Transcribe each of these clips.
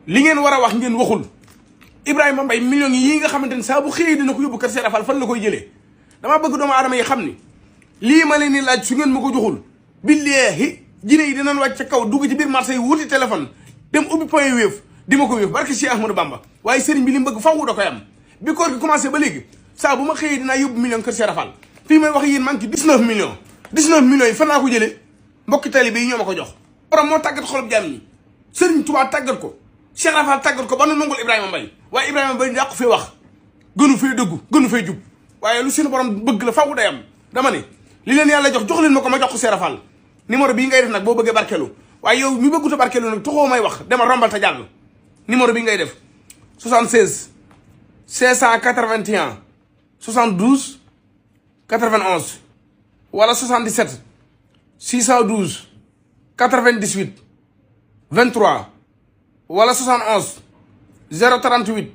li ngeen war a wax ngeen waxul Ibrahima Mbaye millions yi nga xamante ni saa bu xëyee dina ko yóbbu kër Cheikh Rafal fan la koy jëlee damaa bëgg doomu aadama yi xam ni lii ma leen ni laaj su ngeen ma ko joxul billaahi jine yi dinañ wàcc ca kaw dugg ci biir marché yi wuti téléphone dem ubbi point wéef di ma ko wéef barke Cheikh Ahmadou Bamba waaye sëriñ bi li mu bëgg faaw da koy am bi koor gi commencé ba léegi saa bu ma xëyee dinaa yóbbu million kër Cheikh Rafal fii may wax yéen maa ngi ci 19 millions 19 millions yi fan laa ko jëlee mbokki taalibe yi ñoo ma ko jox borom moo tàggat xolub jaam ñi sëriñ Tuubaa tàggat ko Cheikh Rafal tàggat ko ba nu nangul Ibrahima Mbaye waaye Ibrahima Mbaye yàqu fee wax gënu fee dëggu gënu fee jub waaye lu suñu borom bëgg la faaw day am dama ne li leen yàlla jox leen ma ko ma jox ko Cheikh Rafal numéro bii ngay def nag boo bëggee barkeelu waaye yow mi bëggut a barkeelu nag taxoo may wax dama rombal ta jàll numéro bii ngay def 76 581 72 91 wala 77 612 98 23 wala 71 038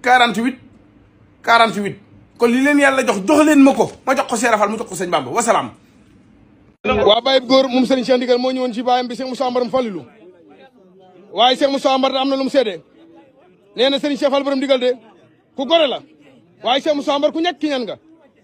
48 48 kon li leen yàlla jox leen ma ko ma jox ko Cheikh Rafal mu jox ko sëñ Bamba wasalaam. waa Baye góor moom Serigne Cheikh Ndigal moo ñëwoon ci baayam bi Cheikh Moussa Mbaram Fallilou waaye Cheikh Moussa Mbar am na lu mu seede nee na Serigne Cheikh Fall borom digal de ku gore la waaye Cheikh Moussa Mbar ku ñàkk ki ñaan nga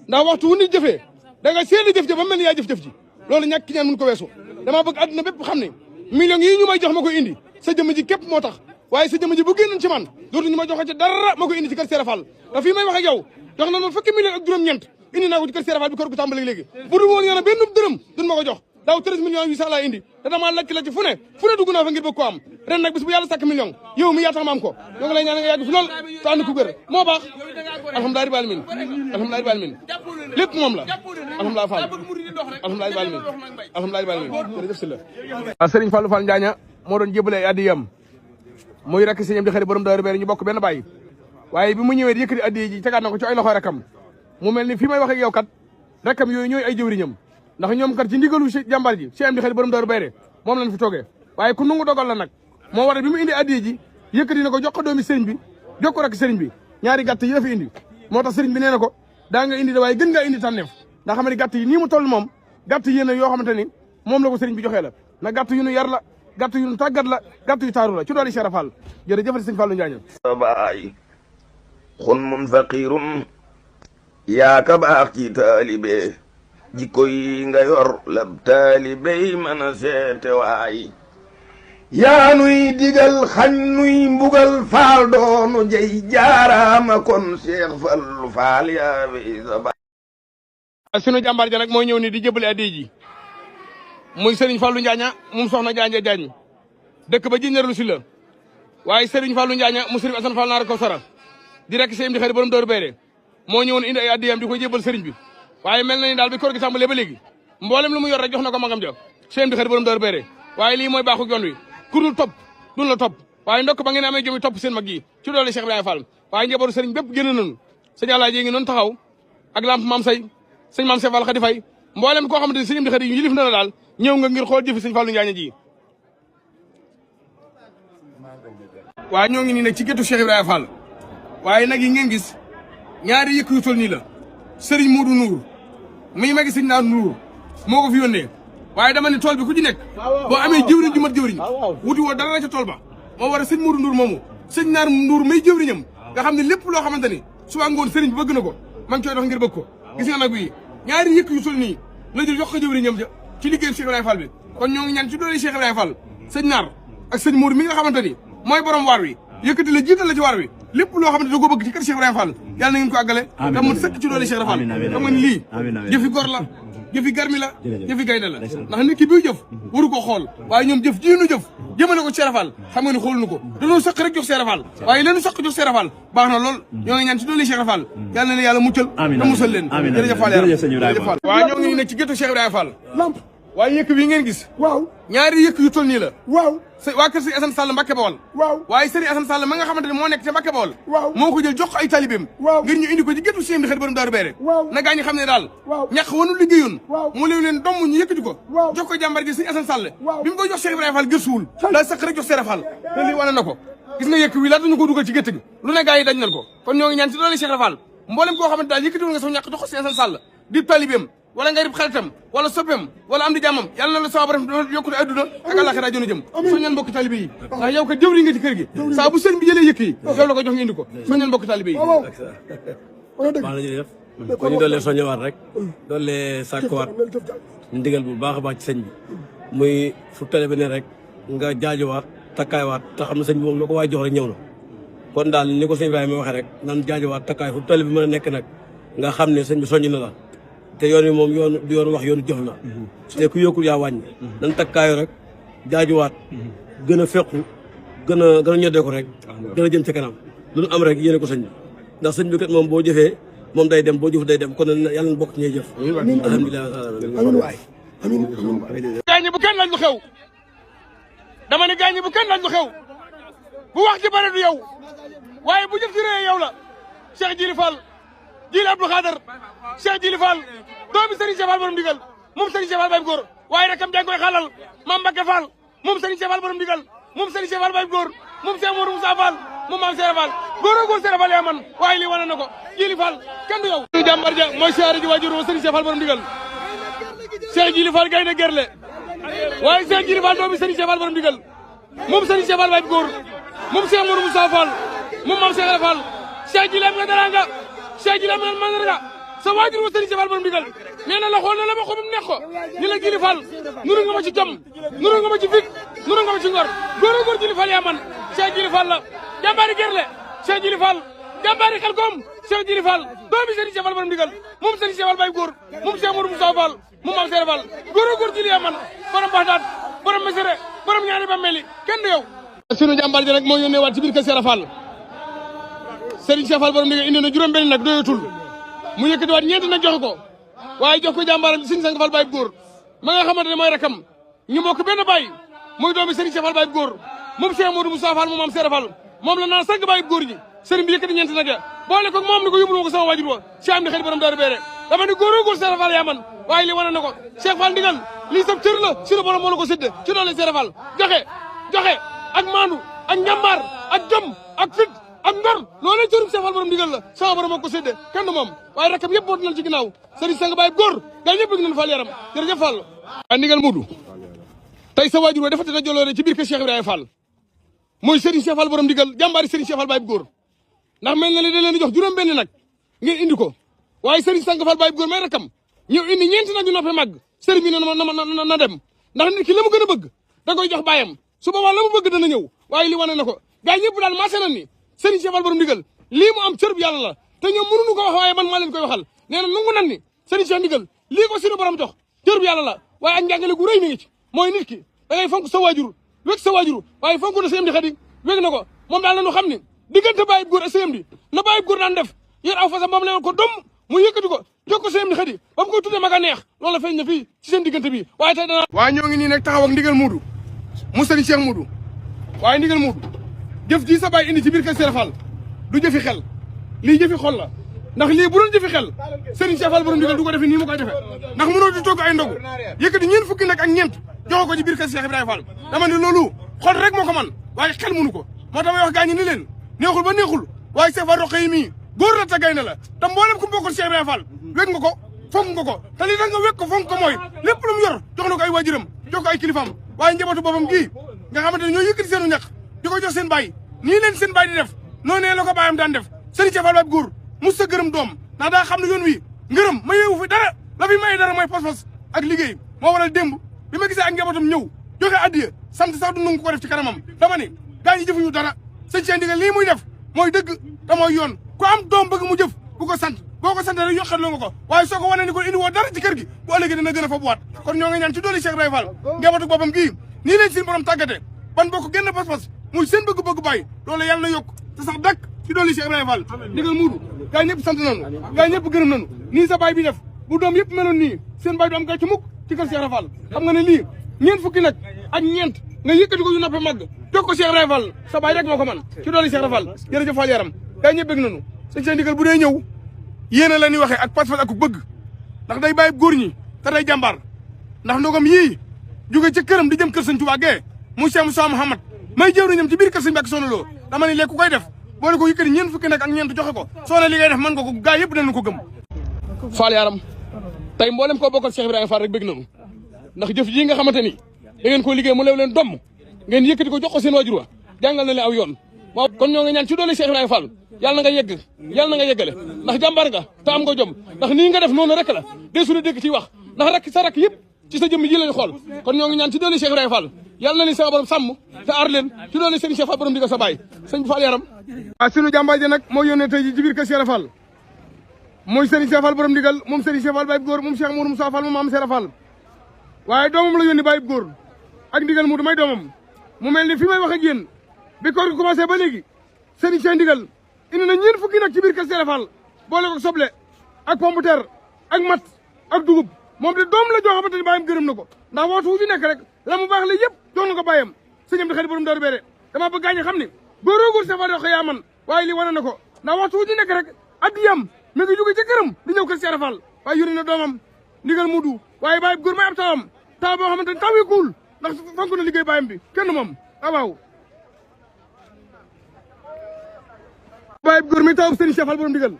ndax waxtu wu nit jëfee da nga seeli jëf ji ba mel ni yaa jëf-jëf ji loolu ñàkk ki ñaan mun ko weesu dama bëgg àdduna bépp xam ne millions yi ñu may jox ma koy indi sa jëmm ji képp moo tax waaye sa jëmm ji bu génnoon ci man dootu ñu ma joxe ci dara ma koy indi ci kër Cheikh Fall da fii may wax ak yow jox na ma fukki millions ak juróom-ñeent indi naa ko ci kër Cheikh Fall bi kër gu tàmbali léegi bu dul woon yoon benn dërëm duñ ma ko jox daaw 13 millions 800 laa indi te damaa lacc la ci fu ne dugg naa fa ngir bëgg ko am ren nag bis bu yàlla sàkk million yow mi yaa tax ma am ko ñoo ngi lay ñaan nga yàgg fi lool te ànd ku gër moo baax alhamdulilah rabbil alamin alhamdulilah rabbil alamin lépp moom la alhamdulilah Fall alhamdulilah rabbil alamin alhamdulilah rabbil alamin jërëjëf si la Serigne Fallou Fall Njaaña moo doon jébale ay addiyam muy rek sëñam di xëri borom Daaru Beere ñu bokk benn bàyyi waaye bi mu ñëwee di yëkkati addiya ji tegaat na ko ci ay loxo rakam mu mel ni fii may wax ak yow kat rakam yooyu ñooy ay jëwriñam ndax ñoom kat ci ndigalu jàmbar ji Cheikh Amdi Xëri borom Daaru Beere moom lañ fi toogee waaye ku nungu dogal la nag moo waral bi mu indi addiya ji yëkkati na ko jox ko doomi sëriñ bi jox ko rek sëriñ bi ñaari gàtt yi la fi indi moo tax sëriñ bi nee na ko daa nga indi da waaye gën ngaa indi tànneef ndax xam ne gàtt yi nii mu toll moom gàtt yéen a yoo xamante ni moom la ko sëriñ bi joxee la na gàtt yu nu yar la gàtt yu nu tàggat la gàtt yu taaru la ci dooli Cheikh Rafal jërëjëf sëñ Fallou Njaaña baay xun mun faqirum yaa ka baax ci taalibe jikko yi nga yor lab taalibey mën a seete waay yaa nuy digal xañ nuy mbugal faal doonu jey jaaraama kon Cheikh Fallou Fall yaa wey sa baay sunu jàmbaar ja nag mooy ñëw ni di jëbale addiya ji muy Serigne Fallou Njaaña moom soxna Jaaña Jaañ dëkk ba jinñarlu si la waaye Serigne Fallou Njaaña mu Serigne Assane Fall naar ko sara di rek Cheikh Amdi Xëri borom Daaru Beere moo ñëwoon indi ay addiyam di ko jébal Serigne bi waaye mel na ni daal bi koor gi tàmbalee ba léegi mboolem lu mu yor rek jox na ko magam ja Cheikh Amdi Xëri borom Daaru Beere waaye lii mooy baaxu yoon wi ku dul topp dun la topp waaye ndokk ba ngeen amee jomi topp seen mag yi ci doole Cheikh Ibrahima Fall waaye njabootu Serigne bépp génn nañu sëñ Alaaji ngi noonu taxaw ak lamp maam say sëñ maam Cheikh Fall Khady Faye mboolem koo xamante ni Serigne Amdi Xëri yu yilif na la daal ñëw nga ngir xool jëfi sëñ Fallou Njaaña ji waaye ñoo ngi nii nag ci géttu Cheikh Ibrahima Fall waaye nag yi ngeen gis ñaari yëkk yu tol nii la Serigne Modou Nour muy magi sëñ Naar Nour moo ko fi yónnee waaye dama ne tool bi ku ci nekk boo amee jëwriñ ju mat jëwriñ wuti woo dara la ca tool ba moo war a sëñ Modou Nour moomu sëñ Naar Nour may jëwriñam nga xam ne lépp loo xamante ni suba ngoon Serigne bi bëgg na ko ma ngi koy dox ngir bëgg ko gis nga nag bi ñaari yëkk yu tol nii la jël jox ko jëwriñam ja ci liggéeyu Cheikh Ibrahima Fall bi kon ñoo ngi ñaan ci doole Cheikh Ibrahima Fall sëñ Naar ak sëñ Modou mi nga xamante ni mooy borom waar wi yëkkati la jiital la ci waar wi lépp loo xamante da ko bëgg ci kër Cheikh Ibrahima Fall yàlla na ngeen ko àggale te mu sëkk ci doole Cheikh Ibrahima Fall xam nga ni lii jëfi gor la jëfi garmi la jëfi gaynde la ndax nit ki biy jëf waru ko xool waaye ñoom jëf ji nu jëf jëmale ko Cheikh Ibrahima Fall xam nga ni xooluñu ko dañoo sëkk rek jox Cheikh Ibrahima Fall waaye leenu sëkk jox Cheikh Ibrahima Fall baax na lool ñoo ngi ñaan ci doole Cheikh Ibrahima Fall yàlla na leen yàlla muccal te musal leen jërëjëf Fall jërëjëf Fall waaw ñoo ngi nekk ci géttu Cheikh Ibrahima Fall lamp waaye yëkk bi ngeen gis waaw ñaari yëkk yu tol nii la waaw waa kër Serigne Assane Sall Mbacké Bawol waaw waaye Serigne Assane Sall ma nga xamante ne moo nekk ca Mbacké Bawol waaw moo ko jël jox ko ay talibéem ngir ñu indi ko ci géttu Cheikh Amdi Xëri borom Daaru Beere na gaa ñi xam ne daal ñàq wanu liggéeyoon mu leew leen domm ñu yëkkati ko jox ko jàmbar ji Serigne Assane Sall bi mu koy jox Cheikh Ibrahima Fall gëstuwul daa sëq rek jox Cheikh Fall te lii wane na ko gis nga yëkk wi laata ñu ko dugal ci gétt gi lu ne gaa yi dañ nañ ko kon ñoo ngi ñaan ci doole Cheikh Fall mboolem koo xamante daal yëkkatiwul nga sa ñàq jox ko Serigne Assane Sall di talibéem wala nga rib xaritam wala soppeem wala am di jàmmam yàlla na la sama borom yokkute adduna ak àllaxira jonu jëm soññal mbokki talibé yi ndax yow ko jëwri nga ci kër gi saa bu sëñ bi jëlee yëkk yi yow la ko jox nga indi ko soññal mbokki talibé yi baax na jërëjëf ko ñu doole soññewaat rek doole sàkkuwaat ndigal bu baax a baax ci sëñ bi muy fu télé bi ne rek nga jaajowaat takkaayiwaat te xam ne sëñ bi moom la ko waay jox rek ñëw na kon daal ni ko sëñ Ibrahima waxee rek nan jaajowaat takkaay fu télé bi mën a nekk nag nga xam ne sëñ bi soññ na la te yoon wi moom yoon du yoon wax yoonu jëf la te ku yokkul yaa wàññi nan takkaayu rek jaajuwaat gën a fekku gën a ñoddee ko rek gën a jëm ci kanam lu nu am rek yéene ko sëñ bi ndax sëñ bi kat moom boo jëfee moom day dem boo jëf day dem kon yàlla na bokk ci ñuy jëf alhamdulilah amiin gaañi bu kenn laaj lu xew dama ne gaañi bu kenn laaj lu xew bu wax ci bare du yow waaye bu jëf ci réew yow la Cheikh Djily Fall Djily Abdou Khadar Cheikh Djily Fall doomi Serigne Cheikh Fall borom ndigal moom Serigne Cheikh Fall Baye Góor waaye rakam jàng koy xalal Mame Mbacke Fall moom Serigne Cheikh Fall borom ndigal moom Serigne Cheikh Fall Baye Góor moom Cheikh Modou Moussa Fall moom Mame Cheikh Fall góoroo góor Cheikh Fall yaa man waaye lii wane na ko Djily Fall kenn du yow jàmbar ja mooy siyaare ji waajur wa Serigne Cheikh Fall borom ndigal Cheikh Djily Fall gaynde gerle waaye Cheikh Djily Fall doomi Serigne Cheikh Fall borom ndigal moom Serigne Cheikh Fall Baye Góor moom Cheikh Modou Moussa Fall moom Mame Cheikh Fall Cheikh Djily am nga daranga Cheikh Djily am nga mandarga sa waajur wa Serigne Cheikh Fall borom ndigal nee na la xool na la ma ko ba mu nekk ko ni la Djily Fall nuru nga ma ci jom nuru nga ma ci fit nuru nga ma ci ngor góor a góor Djily Fall yaa man Cheikh Djily Fall la jàmbaari gerle Cheikh Djily Fall jàmbaari Xelkom Cheikh Djily Fall doomi Serigne Cheikh Fall borom ndigal moom Serigne Cheikh Fall Baye Góor moom Cheikh Modou Moussa Fall moom Mame Cheikh Fall góor a góor Djily yaa man borom Baxdaad borom Mesere borom ñaari bàmmeeli kenn du yow sunu jàmbaar ji rek moo yónnee waat ci biir kër Cheikh Fall Serigne Cheikh Fall borom ndigal indi na juróom benn nag doyatul mu yëkkati waat ñeenti nag joxe ko waaye jox ko jàmbaaram Serigne Sang Fall Baye Góor ma nga xamante ne mooy rakam ñu bokk benn baay muy doomi Serigne Cheikh Fall Baye Góor moom Cheikh Modou Moussa Fall moom Mame Cheikh Fall moom la naan sang Baye Góor ñi Serigne bi yëkkati ñeenti nag ya boole ko moom ni ko yóbbu ma ko sama waajur wa Cheikh am di xëy borom daaru beere dama ni góoroo góor Cheikh Fall yaa man waaye li wane na ko Cheikh Fall ndigal lii sab cër la sunu borom moo la ko sédde ci doole Cheikh Fall joxe ak maandu ak njàmbaar ak jom ak fit ak ngor loolee cërum Cheikh Fall borom ndigal la sama borom moo ko sédde kenn du moom waaye rakam yëpp boot nañ ci ginnaaw Serigne Sang Baye Góor gaa ñëpp bëgg nañ Fall yaram jërëjëf Fall a ndigal muudu tey sa waajur wa dafa te joloore ci biir kër Cheikh Ibrahima Fall mooy Serigne Cheikh Fall borom ndigal jàmbaari Serigne Cheikh Fall Baye Góor ndax mel na ne da leen di jox juróom benn nag ngeen indi ko waaye Serigne Sang Fall Baye Góor may rakam ñëw indi ñeenti nag ñu noppee màgg Serigne bi na dem ndax nit ki la mu gën a bëgg da koy jox baayam su boobaa la mu bëgg dana ñëw waaye li wane na ko gaa ñëpp daal maase nañ ni Serigne Cheikh Fall borom ndigal lii mu am cër bu yàlla la te ñoom mënuñu ko wax waaye man maa leen koy waxal nee na nangu nan ni Serigne Cheikh ndigal lii ko suñu borom jox cër bu yàlla la waaye ak njàngale gu rëy mi ngi ci mooy nit ki da ngay fonk sa waajur wég sa waajur waaye fonk na sëyam di xadi wég na ko moom daal nañu xam ni diggante Baye Góor ak sëyam di na Baye Góor daan def yor aw fasam moom lewoon ko dom mu yëkkati ko jox ko sëyam di xadi ba mu koy tuddee maga neex loolu la feeñ na fii ci seen diggante bi waaye tey dana waa ñoo ngi nii nag taxaw ak ndigal muudu mu Serigne Cheikh Muudu waaye ndigal muudu jëf ji sa baay indi ci biir kër Cheikh Fall du jëfi xel lii jëfi xol la ndax lii bu doon jëfi xel Serigne Cheikh Fall borom ndigal du ko defee nii mu koy defee ndax mënoo di togg ay ndogu yëkkati ñeent fukki nag ak ñeent joxe ko ci biir kër Cheikh Ibrahima Fall dama ne loolu xol rek moo ko man waaye xel mënu ko moo tax may wax gaa ñi ni leen neexul ba neexul waaye Cheikh Fall roqe yi mii góor la te gaynde la te mboolem ku bokkul Cheikh Ibrahima Fall wég nga ko fonk nga ko te li tax nga wég ko fonk ko mooy lépp lu mu yor jox na ko ay waajuram jox ko ay kilifaam waaye njabootu boppam gii nga xamante ne ñoo yëkkati seenu ñaq di ko jox seen baay nii leen seen baay di def noonee la ko baayam daan def Serigne Cheikh Fall Baye Góor mus sa gërëm doom ndax daa xam ne yoon wi ngërëm ma yeewu fi dara la fi maye dara mooy pas-pas ak liggéey moo waral démb bi ma gisee ak njabootam ñëw joxe addiya sant sax du nangu ko def ci kanamam dama ni gaa ñi jëfuñu dara sëñ Cheikh ndigal lii muy def mooy dëgg te mooy yoon ku am doom bëgg mu jëf bu ko sant boo ko sant rek yokkatloo nga ko waaye soo ko wane ni ko indi woo dara ci kër gi bu ëllëgee dina gën a fa buwaat kon ñoo ngi ñaan ci doole Cheikh Ibrahima Fall njabootu boppam gii nii leen seen borom tàggate ban bokk génn pas-pas muy seen bëgg-bëgg bàyyi loolu yàlla na yokk te sax dakk ci doole Cheikh Ibrahima Fall ndigal muudu gaa ñëpp sant nañu gaa ñëpp gërëm nañu nii sa baay bi def bu doom yëpp meloon nii seen baay du am gàcce mukk ci kër Cheikh Ibrahima Fall xam nga ne lii ñeent fukki nag ak ñeent nga yëkkati ko yu noppee màgg jox ko Cheikh Ibrahima Fall sa baay rek moo ko man ci doole Cheikh Ibrahima Fall jërëjëf Fall yaram gaa ñëpp bëgg nañu sëñ Cheikh ndigal bu dee ñëw yéena la ñuy waxee ak pas-pas ak ku bëgg ndax day bàyyi góor ñi te day jàmbaar ndax ndogam yii jóge ci këram di jëm kër sëñ Tuubaa gee mu Cheikh Moussa Mouhamad may jëw ñam ci biir kër sëñ Mbàkke Soxna Lo dama ni léegi ku koy def boole ko yëkkati ñeent fukki nag ak ñeent joxe ko soo ne li ngay def mën nga ko gaa yëpp danañ ko gëm Fall yaram tey mboolem koo bokkal Cheikh Ibrahima Fall rek bëgg nañu ndax jëf ji nga xamante ni da ngeen ko liggéey mu lew leen domm ngeen yëkkati ko jox ko seen waajur wa jàngal na leen aw yoon waaw kon ñoo ngi ñaan ci doole Cheikh Ibrahima Fall yàlla na nga yegg yàlla na nga yeggale ndax jàmbaar nga te am nga jom ndax nii nga def noonu rek la deesu la dégg ci wax ndax rek sa rak yëpp ci sa jëmm ji lañ xool kon ñoo ngi ñaan ci doole Cheikh Ibrahima Fall yàlla na leen sama borom sàmm te aar leen ci doole Serigne Cheikh Fall borom digal sa baay sëñ Fall yaram waaw sunu jàmbaar ji nag moo yónnee tey ji ci biir kër Cheikh Fall mooy Serigne Cheikh Fall borom digal moom Serigne Cheikh Fall Baye Góor moom Cheikh Mourou Moussa Fall moom am Cheikh Fall waaye doomam la yónni Baye Góor ak ndigal mu may doomam mu mel ni fi may wax ak yéen bi koor gi commencé ba léegi Serigne Cheikh ndigal indi na ñeent fukki nag ci biir kër Cheikh Fall boole ko soble ak pomme de terre ak mat ak dugub moom de doom la joo xamante ni bàyyam gërëm na ko ndax waxtu wu ci nekk rek la mu baax la yëpp jox na ko bàyyam sëñam di xëy borom daru beere dama bëgg gaañ xam ni góoróogul Cheikh Fall wax yaa man waaye li wane na ko ndax waxtu wu ci nekk rek addiyam mi ngi jóge ca këram di ñëw kër Cheikh Fall waaye yónni na doomam ndigal mudu waaye bàyyi góor may ab tawam taw boo xamante ni taw yi kuul ndax fonk na liggéey bàyyam bi kenn moom waaw bàyyi góor mi taw Serigne Cheikh Fall borom ndigal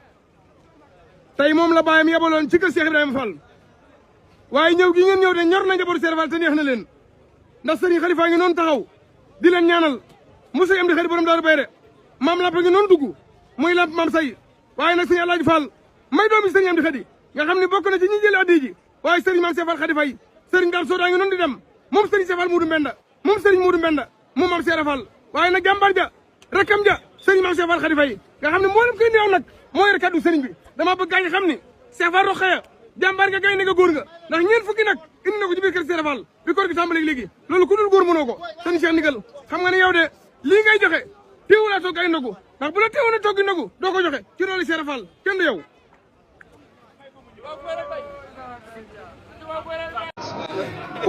tey moom la bàyyam yebaloon ci kër Cheikh Ibrahima Fall waaye ñëw gi ngeen ñëw de ñor na njabootu Cheikh Fall te neex na leen ndax Serigne Khalifa ngi noonu taxaw di leen ñaanal Moussa am di xëy borom daaru bayre maam lamp ngi noonu dugg muy lamp maam say waaye nag Serigne Alaaji Fall may doomi Serigne am di xëy nga xam ne bokk na ci ñi jël addi ji waaye Serigne maam Cheikh Fall Khady Faye Serigne Dame Soda ngi noonu di dem moom Serigne Cheikh Fall Moudou Mbenda moom Serigne Moudou Mbenda moom maam Cheikh Fall waaye nag jàmbar ja rakam ja Serigne maam Cheikh Fall Khady Faye nga xam ne mboolem koy néew nag moo yor kaddu Serigne bi dama bëgg gaañ xam ni Cheikh Fall Rokhaya jàmbaar nga gay ne nga góor nga ndax ñeent fukki nag indi na ko ci biir kër Cheikh Fall bi koor gi tàmbali léegi loolu ku dul góor mënoo ko sëñ Cheikh ndigal xam nga ne yow de lii ngay joxe teewulaa toog ay ndogu ndax bu la teewoon a toog gi ndogu doo ko joxe ci loolu Cheikh Fall kenn du yow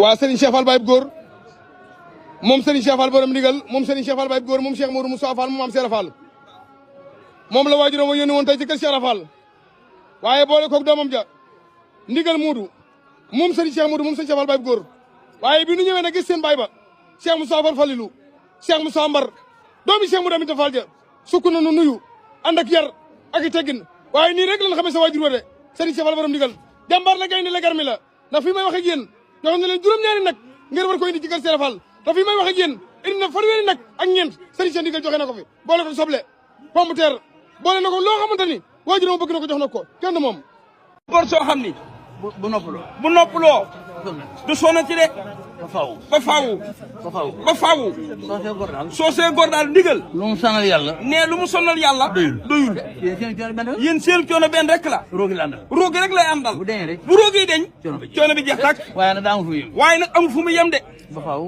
waa Serigne Cheikh Fall Baye góor moom Serigne Cheikh Fall borom ndigal moom Serigne Cheikh Fall Baye góor moom Cheikh Mourou Moussa Fall moom am Cheikh Fall moom la waajuram ma yónni woon tey ci kër Cheikh Fall waaye boole koog doomam ja ndigal muudu moom Serigne Cheikh Muudu moom Serigne Cheikh Fall Baye góor waaye bi nu ñëwee nag gis seen baay ba Cheikh Moussa Fall Falilou Cheikh Moussa Mbar doomi Cheikh Muudu Aminta Fall ja sukk na nu nuyu ànd ak yar ak i teggin waaye nii rek lañ xamee sa waajur wa de Serigne Cheikh Fall borom ndigal jàmbaar la gaynde la garmi la ndax fii may wax ak yéen jox na leen juróom-ñaari nag ngeen war ko indi ci kër Cheikh Fall te fii may wax ak yéen indi na fanweeri nag ak ñeent Serigne Cheikh ndigal joxe na ko fi boole ko soble pomme de terre boole na ko loo xamante ni waajur ma bëgg na ko jox na ko kenn moom góor soo xam ni bu noppaloo du sonnati de ba faawu soo see góor daal ndigal lu mu sonal yàlla nee lu mu sonal yàlla doyul yéen seen coono benn rek la roogi rek lay àndal bu roogi deñ coono bi jeex tàkk waaye nag amul fu mu yem de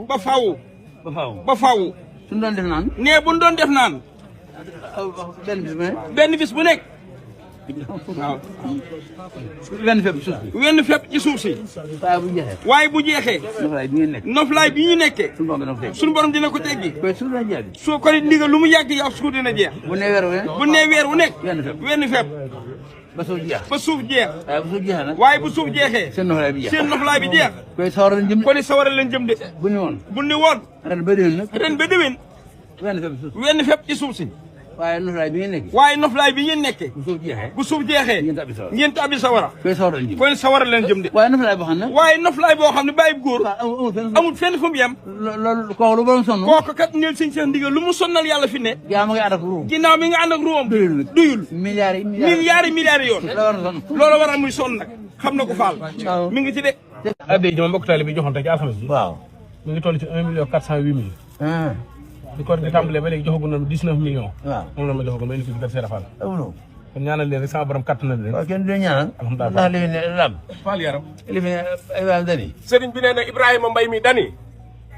ba faawu suñu doon def naan nee buñ doon def naan benn bis bu nekk waaw wenn fépp ci suuf si waaye bu jeexee noflaay bi ñu nekkee suñu borom dina ko teggi soo ko ndigal lu mu yàgg yow suuf dina jeex bu nee weer wu nekk wenn fépp ba suuf jeex waaye bu suuf jeexee seen noflaay bi jeex kon sawara leen jëm de bu ni woon ren ba déwén wenn fépp ci suuf si waaye noflaay bi ngeen nekkee. waaye noflaay bi ngeen nekkee. bu suuf jeexee. ngeen tàbbi sawara. kon sawara leen jëm de. waaye noflaay boo xam ne. waaye noflaay boo xam ne bàyyi góor. amul fenn fu mu yem. loolu kooku lu borom sonn. kooku kat neel sëñ Cheikh ndigal lu mu sonnal yàlla fi ne. gaa ma ngi ànd ak ruum. ginnaaw mi nga ànd ak ruumam. duyul. milliards yoon. loolu war a muy sonn nag. xam na ko faal. mi ngi ci de. adde ji ma mbokk taalibe bi joxoon tey ci alxames bi. waaw. mi ngi toll ci 1.408.000. di koor gi tàmbalee ba léegi joxagu na 19 millions. waaw moom la ma joxagu ma indi ko ci kër Cheikh Fall. kon ñaanal leen rek sama borom kàttan na leen. waaw kenn du ñaanal. alhamdulilah ndax li fi ne lam. Fall yaram. li fi ne Ibrahima dani. sëriñ bi nee na Ibrahima Mbaye mi dani.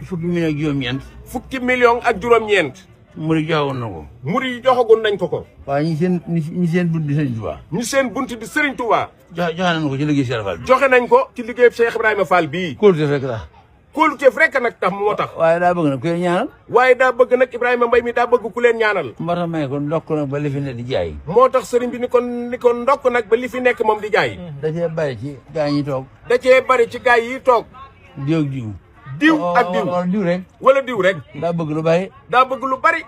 fukki million ak juróom-ñeent. fukki million ak juróom-ñeent. muri joxoon na ko. muri joxagun nañ ko ko. waaw ñi seen bunt di Serigne Touba. ñu seen bunt di Serigne Touba. joxe nañ ko ci liggéey Cheikh Fall bi. joxe nañ ko ci liggéey Cheikh Ibrahima Fall bii. kóolute fekk tax. kóolute rek nag tax moo tax. waaye daa bëgg nag ku leen ñaanal. waaye daa bëgg nag Ibrahima Mbaye mi daa bëgg ku leen ñaanal. moo tax may ko ndokk nag ba li fi ne di jaay. moo tax sëriñ bi ni ko ndokk nag ba li fi nekk moom di jaay. da cee bari ci gaa ñi toog. da cee bari ci gaa yi toog. diw ak diw. diw ak diw wala diw rek. wala diw rek. daa bëgg lu bari. daa bëgg lu bari.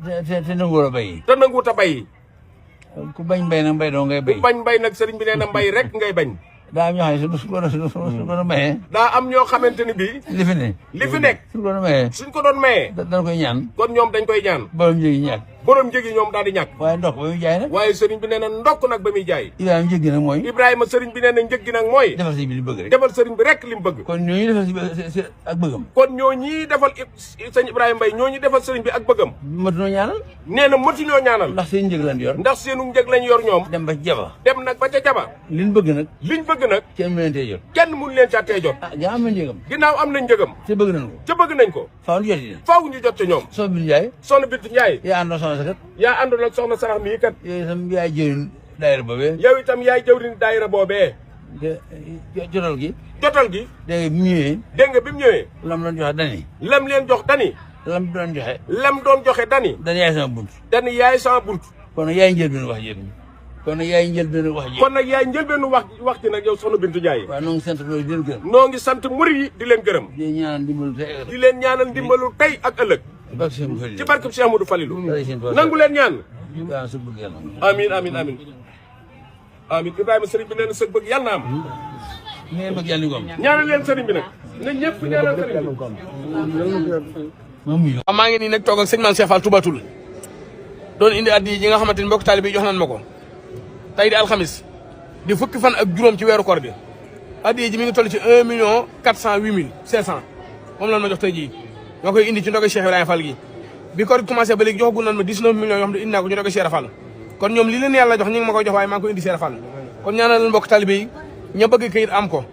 te nanguwul a bay. te nanguwut a bay. ku bañ bay nag mbay doo ngay bay. ku bañ bay nag sëriñ bi nee na mbay rek ngay bañ. daa am ñoo xam ne su ko doon mayee. daa am ñoo xamante ni bii. li fi nekk. suñ ko doon mayee. dañ koy ñaan. kon ñoom dañ koy ñaan. borom njëg yi ñàkk. borom njëg yi ñoom daal di ñàkk. waaye ndokk ba muy jaay nag. waaye sëriñ bi nee na ndokk nag ba muy jaay. Ibrahima njëg gi nag mooy. Ibrahima sëriñ bi nee na njëg gi nag mooy. defal sëriñ bi li bëgg rek. defal sëriñ bi rek li mu bëgg. kon ñooñu defal si ak bëggam. kon ñooñi defal sëñ Ibrahima Mbaye ñooñu defal sëriñ bi ak bëggam. matuñoo ñaanal. nee na matuñoo ñaanal. ndax seen njëg lañ yor. ndax seenu njëg lañ yor ñoom. dem ba jaba. dem nag ba ca jaba. liñ bëgg nag. kenn mu leen tey jot. kenn mun leen ca tey jot. am na njëgam. ginnaaw am nañ njëgam. te bëgg nañ ko. ca bëgg nañ ko. faaw ñu jot ca ñoom. Soxna Bintu Ndiaye. Soxna Bintu Ndiaye. yaa àndoon soxna sa kat. yaa àndoon ak soxna sarax mii kat. yow itam yaay jëriñ daayira boobee. yow itam yaay jëriñ daayira boobee. jotal gi. dégg nga bi mu ñëwee. lam doon joxe dani. lam leen jox dani. lam doon joxe dani. dani yaay sama bunt. dani yaay sama bunt. kon nag yaay njëlbeenu wax ji. kon nag yaay njëlbeenu wax ji nag yow Soxna Bintu Ndiaye. waaw noo ngi sant loolu di leen gërëm. noo ngi sant murid yi di leen gërëm. di leen ñaanal ndimbalu tey ak ëllëg. ci barkeb Cheikh Amadou Falilou. nangu leen ñaan. amiin amiin amiin. amiin Ibrahima sëriñ bi nee na sa bëgg yàlla na am. ñaanal leen sëriñ bi nag. na ñëpp ñaanal sëriñ bi. maa ngi nii nag toog ak sëñ Mame Cheikh Fall Touba Toul doon indi addi yi nga xamante ni mbokk taalibe bi jox nañ ma ko tey di alxamis di fukki fan ak juróom ci weeru koor bi addi ji mi ngi toll ci 1.408.500 moom lan ma jox tey jii ñoo koy indi ci ndogu Cheikh Ibrahima Fall gi bi koor gi commencé ba léegi joxagul nañ ma 19 millions yoo xam ne indi naa ko ci ndogu Cheikh Fall kon ñoom li leen yàlla jox ñi ngi ma koy jox waaye maa ngi koy indi Cheikh Fall kon ñaanal leen mbokk taalibe yi ña bëgg kayit am ko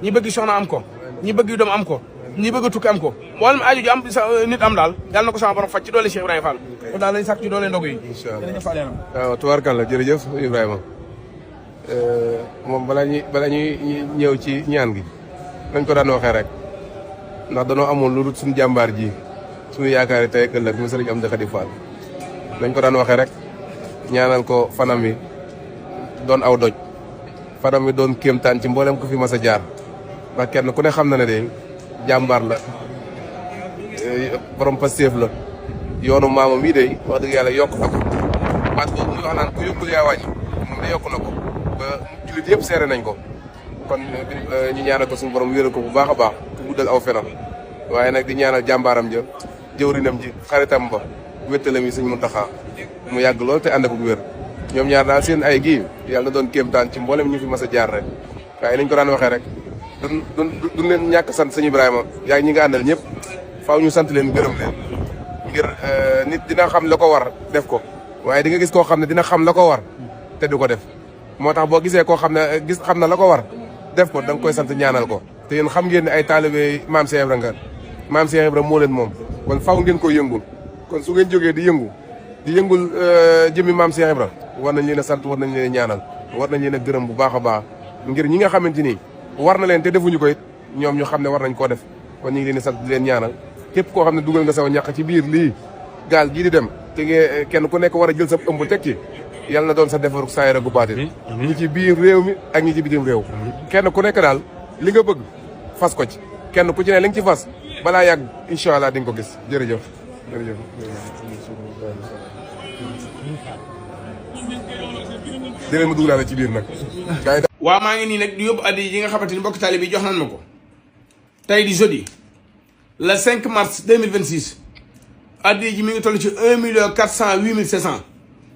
ñi bëgg soxna am ko ñi bëgg doom am ko ñi bëgg tukki am ko wala mu aju ji am nit am daal yàlla na ko sama borom faj ci doole Cheikh Ibrahima Fall kon daal lañ sàkk ci doole ndogu yi jërëjëf Fall waaw tubaarkàlla jërëjëf Ibrahima moom balaa ñuy ñëw ci ñaan gi nañ ko daan waxee rek ndax danoo amoon lu dul suñu jàmbaar ji suñu yaakaari tey ak ëllëg mu sëriñ Amdi Khady Fall nañ ko daan waxee rek ñaanal ko fanam yi doon aw doj fanam yi doon kéemtaan ci mboolem ko fi mas a jaar ndax kenn ku ne xam na ne de jàmbaar la borom Pastef la yoonu maamam yi de wax dëgg yàlla yokk na ko baat boobu muy wax naan ku yokkul yaa wàññi moom de yokk na ko ba jullit yëpp seere nañ ko kon ñu ñaanal ko suñu borom wéeral ko bu baax a baax ku guddal aw fenam waaye nag di ñaanal jàmbaaram ja jëwrinam ji xaritam ba wéttalam yi suñ Muntaxa mu yàgg lool te ànd ak wér ñoom ñaar daal seen ay gii yàlla doon kéemtaan ci mboolem ñu fi mas a jaar rek waaye nañ ko daan waxee rek duñ leen ñàkk sant sëñ Ibrahima yaa ngi ñi nga àndal ñëpp faaw ñu sant leen gërëm leen ngir nit dina xam la ko war def ko waaye di nga gis koo xam ne dina xam la ko war te du ko def moo tax boo gisee koo xam ne xam na la ko war def ko da nga koy sant ñaanal ko te yéen xam ngeen ne ay taalibe maam Cheikh Ibra nga maam Cheikh Ibra moo leen moom kon faaw ngeen koy yëngul kon su ngeen jógee di yëngul jëmmi maam Cheikh Ibra war nañ leen a sant war nañ leen a ñaanal war nañ leen a gërëm bu baax a baax ngir ñi nga xamante ni war na leen te defuñu ko it ñoom ñu xam ne war nañ koo def kon ñu ngi leen di sant di leen ñaanal képp koo xam ne dugal nga saw ñàq ci biir lii gaal gii di dem te kenn ku nekk war a jël sa ëmb teg ci yàlla na doon sa defaru saayira gu baatin ñi ci biir réew mi ak ñi ci bitim réew kenn ku nekk daal li nga bëgg fas ko ci kenn ku ci ne li nga ci fas balaa yàgg incha allah di nga ko gis jërëjëf jërëjëf déleen ma dugalaale ci biir nag waaw maa ngi nii nag di yóbbu addi yi nga xamante ni mbokk taalibe bi jox nañ ma ko tey di jeudi le 5 mars 2026 addi ji mi ngi toll ci 1.408.500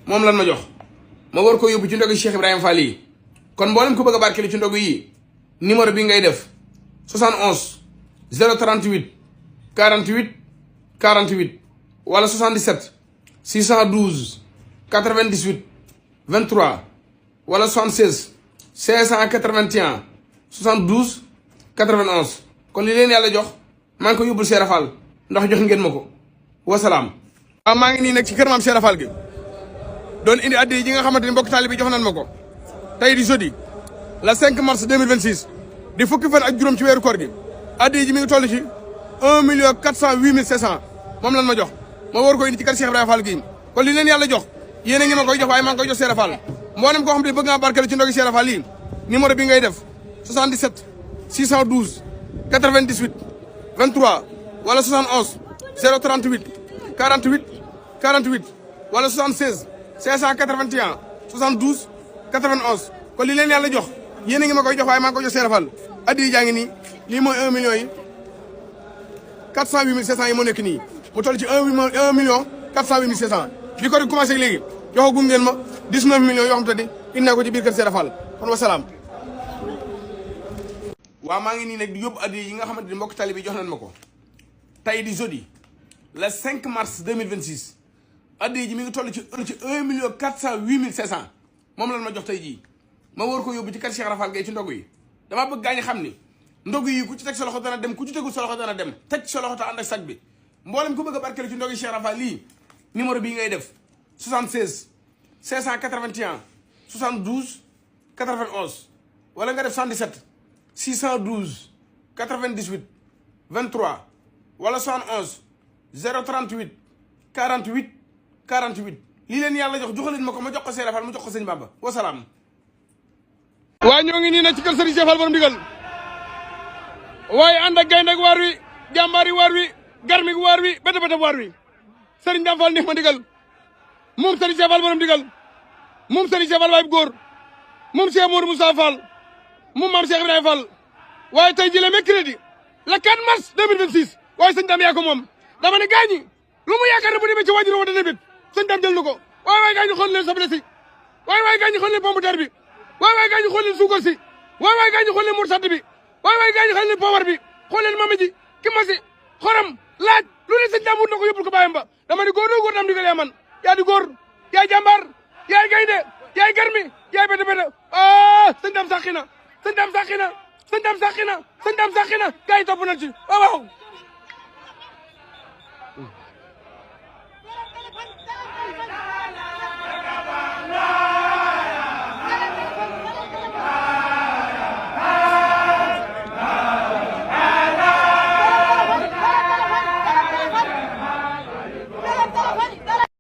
moom lan ma jox ma war ko yóbbu ci ndogu Cheikh Ibrahima Fall yi kon mboolem ko bëgg a barkeelu ci ndogu yi numéro bi ngay def 71 038 48 48 wala 77 612 98 23 wala 76 581 72 91 kon li leen yàlla jox maa ngi ko yóbbul Cheikh Fall ndax jox ngeen ma ko wasalaam. waaw maa ngi nii nag ci kër maam Cheikh Fall gi doon indi addi yi nga xamante ni mbokk taalibe bi jox nañ ma ko tey di jeudi le 5 mars 2026 di fukki fan ak juróom ci weeru koor gi addi ji mi ngi toll ci 1.408.500 moom lan ma jox ma war ko indi ci kër Cheikh Ibrahima Fall gi kon li leen yàlla jox yéen a ngi ma koy jox waaye maa ngi koy jox Cheikh Fall mboolem koo xam ne bëgg nga barkeel ci ndogi Cheikh Fall yi numéro bi ngay def 77 612 98 23 wala 71 038 48 48 wala 76 581 72 91 kon li leen yàlla jox yéen a ngi ma koy jox waaye maa ngi ko jox Seera Fall addi jaa ngi nii lii mooy 1 million yi 408 700 yi moo nekk nii mu toll ci 1 million 408 700 bi ko commencé léegi joxagu ngeen ma 19 millions yoo xam te ni indi naa ko ci biir kër Seera Fall kon wasalaam. waaw maa ngi nii nag di yóbbu addi yi nga xamante ni mbokk tali bi jox nañ ma ko tey di jeudi le 5 mars 2026 addi ji mi ngi toll ci 1 million 408 700 moom lan ma jox tey jii ma war ko yóbbu ci kër Cheikh Rafal Gueye ci ndogu yi damaa bëgg gaa ñi xam ni ndogu yi ku ci teg sa loxo dana dem ku ci tegul sa loxo dana dem teg sa loxo te ànd ak sag bi mboolem ku bëgg a barkeel ci ndogu yi Cheikh Rafal lii numéro bii ngay def 76 581 72 91 wala nga def 77 612 98 23 wala 71 038 48 48 lii leen yàlla jox joxaleen ma ko ma jox ko Seera Fall ma jox ko sëñ Bamba wasalaam. waaye ñoo ngi nii nag ci kër Serigne Cheikh Fall borom ndigal waaye ànd ak gaynde ak waar wi jàmbaari waar wi garmi waar wi bete bete waar wi Serigne Dame Fall neex ma ndigal moom Serigne Cheikh Fall borom ndigal moom Serigne Cheikh Fall waay góor moom Cheikh Mourou Moussa Fall moom maam Cheikh Ibrahima Fall waaye tey jii le mercredi le 4 mars 2026 waaye sëñ Dame yaa ko moom dama ne gaañi lu mu yaakaar ne bu demee ci wàññi wala demit sëñ Dame jël na ko waaye gaañi xool leen soble si waaye gaañi xool leen pomme de terre bi waaye gaañi xool leen suukar si waaye gaañi xool leen moursade bi waaye gaañi xool leen poobar bi xool leen mama ji kimasi xorom laaj lu ne sëñ Dame wut na ko yóbbul ko bàyyam ba dama ni góor góor Dame digal yaa man yaa di góor yaay jàmbaar yaay gaynde yaay garmi yaay bete bete sëñ Dame sàqi na sëñ Dame sàqi na sëñ Dame sàqi na sëñ Dame sàqi na gars yi topp nañ ci waaw